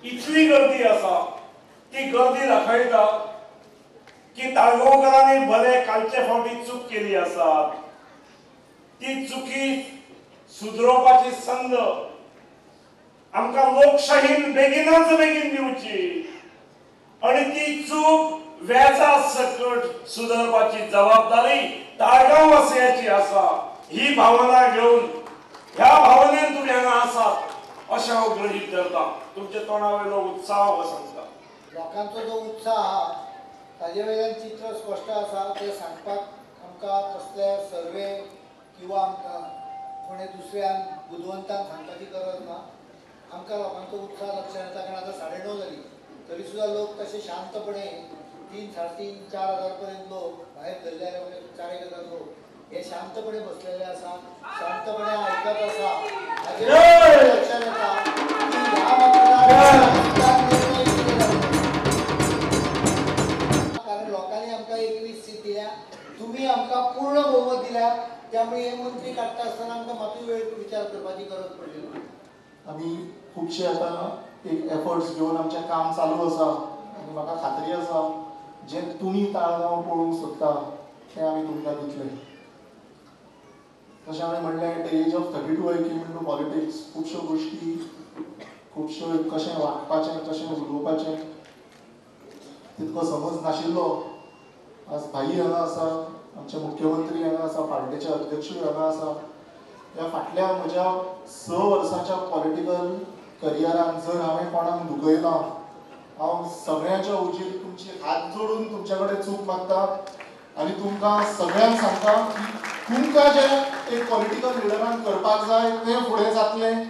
इतली गर्दी आसा, ती गर्दी दाखयता की ताळगांवकारांनी भले कालचे फावटी चूक केली आसा, ती चुकी सुदरोवपाची संद आमकां लोकशाहीन बेगिनाच बेगीन दिवची आनी ती चूक व्याजा सकट सुदरपाची जबाबदारी ताळगांव वासियांची आसा. ही भावना घेवन ह्या भावनेन तुमी हांगा आसात अशें हांव गृहीत धरता. तुमच्या तोंडा वयलो उत्साह हो सांगता. लोकांचो जो उत्साह आहा ताजे वयल्यान चित्र स्पश्ट आसा. तें सांगपाक आमकां कसले सर्वे किंवा आमकां कोणे दुसऱ्यान बुदवंतांक सांगपाची गरज ना. आमकां लोकांचो उत्साह लक्षांत येता, कारण आतां 9:30 जाली तरी सुद्दां लोक तशे शांतपणे 3, 3.5, 4 हजार पर्यंत लोक भायर धरले जाल्यार 4-1 हजार लोक हे शांतपणे बसलेले आसा, शांतपणे आयकत आसा. हाजे लक्षांत येता की ह्या मतदारसंघात निर्णय कितें जातलो, कारण लोकांनी आमकां 21 सीट दिल्या, तुमी आमकां पूर्ण बहुमत दिल्या, त्यामुळे हे मंत्री काडटा आसतना आमकां मातूय वेळ विचार करपाची गरज पडली ना. आमी खुबशे आतां एक एफर्ट्स घेवन आमचें काम चालू आसा आनी म्हाका खात्री आसा जें तुमी ताळगांव पळोवंक सोदता तें आमी तुमकां दितले. तशें हांवें म्हणलें, at the age of 32 I came into politics. खुबश्यो गोश्टी, खुबश्यो कशें वागपाचें, कशें उलोवपाचें तितको समज नाशिल्लो. आज भाई हांगा आसा, आमचे मुख्यमंत्री हांगा आसा, पार्टेचे अध्यक्षूय हांगा आसा. ह्या फाटल्या म्हज्या 6 वर्सांच्या पॉलिटिकल करियरान जर हांवें कोणाक दुखयलां, हांव सगळ्यांच्या उजीर तुमची हात जोडून तुमच्या कडेन चूक मागता आनी तुमकां सगळ्यांक सांगता की तुमकां जें एक पॉलिटिकल लिडरान करपाक जाय तें फुडें जातलें.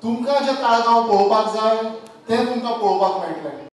तुमकां जें ताळगांव पळोवपाक जाय तें तुमकां पळोवपाक मेळटलें.